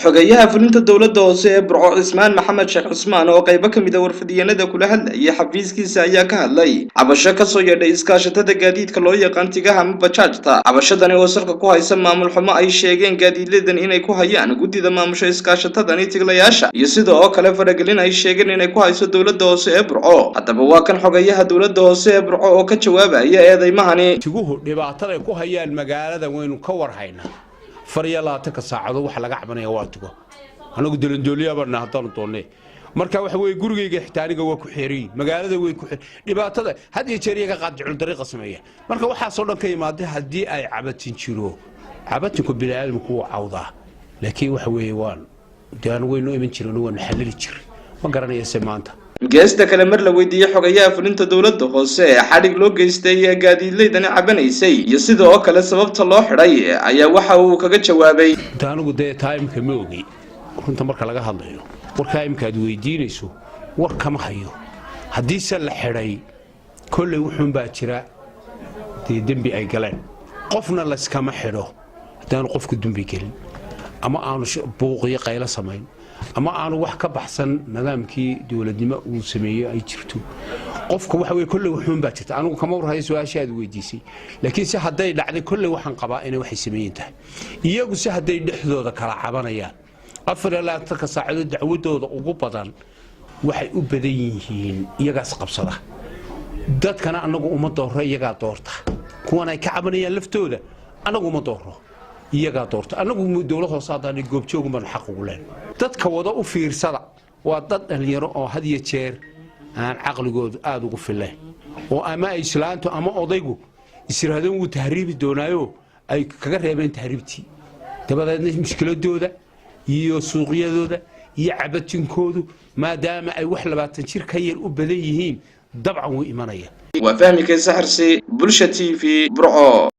Xogeyaha fulinta dowladda hoose ee Burco, Cismaan Maxamed Sheekh Cismaan, oo qaybo ka mid a warfidyanada kula hadlayay xafiiskiisa, ayaa ka hadlay cabasho kasoo yeedhay iskaashatada gaadiidka loo yaqaan tigaha ama bajaajta. Cabashadani oo salka ku haysa maamul xumo ay sheegeen gaadiidladan inay ku hayaan guddida maamusha iskaashatadani tiglayaasha, iyo sida oo kale faragelin ay sheegeen inay ku hayso dowladda hoose ee Burco. Haddaba waa kan xogeyaha dowladda hoose ee Burco oo ka jawaabaya eedaymahani. Tiguhu dhibaataday ku hayaan magaalada waynu ka war haynaa. 24-ka saacadood waxa laga cabanaya waa tigo. Anagu dalandooliyaabana haddaanu doonnay. Marka waxa weye, gurigayga xitaa aniga waa ku xeeriyi, magaalada way ku dhibaatada had iyo jeer iyaga qaadjicul dariiqa sameeya. Marka waxaasoo dhan ka yimaada, haddii ay cabatin jiro, cabatinku bini'aadamku wuu cawdaa, laakiin waxa weeye waan dee anu waynu iman jirin, waanu xallili jiray. Ma garanayase maanta. Geesta kale, mar la weydiiyey xogayaha fulinta dowladda hoose ee xadhig loo geystay gaadiidlaydani cabanaysay iyo sida oo kale sababta loo xidhay, ayaa waxa uu kaga jawaabay: Inta anigu dee taa imika ma ogi. Runta marka laga hadlayo, warkaa imika aad weydiinayso war kama hayo. Haddiise la xidhay, kolley wuxuunbaa jira dee dembi ay galeen. Qofna layskama xidho haddaanu qofku dembi gelin ama aanu buuqiyo qaylo samayn ama aanu wax ka baxsan nidaamkii dowladnimo uu sameeyey ay jirto. Qofka waxa weye, kolley wuxuun baa jirta. Anigu kama warhayo su-aasha aad weydiisay, laakiin se hadday dhacday, kolley waxaan qabaa inay waxay sameeyen tahay. Iyagu se hadday dhexdooda kala cabanayaan, 24-ka saacadood dacwadooda ugu badan waxay u badan yihiin iyagaas qabsada. Dadkana annagu uma doorro, iyagaa doorta. Kuwan ay ka cabanayaan laftooda annagu uma doorro, iyagaa doorta. Annagu dowlad hoose haddaan goobjoogun baanu xaq ugu leen. Dadka wada u fiirsada, waa dad dhallinyaro oo had iyo jeer aan caqligoodu aada ugu fileen, oo ama ay islaantu ama odaygu israadeen wuu tahriibi doonaayo, ay kaga reebeen tahriibtii. Dabadeedna mushkiladooda iyo suuqyadooda iyo cabatinkoodu, maadaama ay wax 20 jir ka yar u badan yihiin, dabcan wuu imanaya. Waa Fahmi Kaysa Xirsi, Bulsha TV, Burco.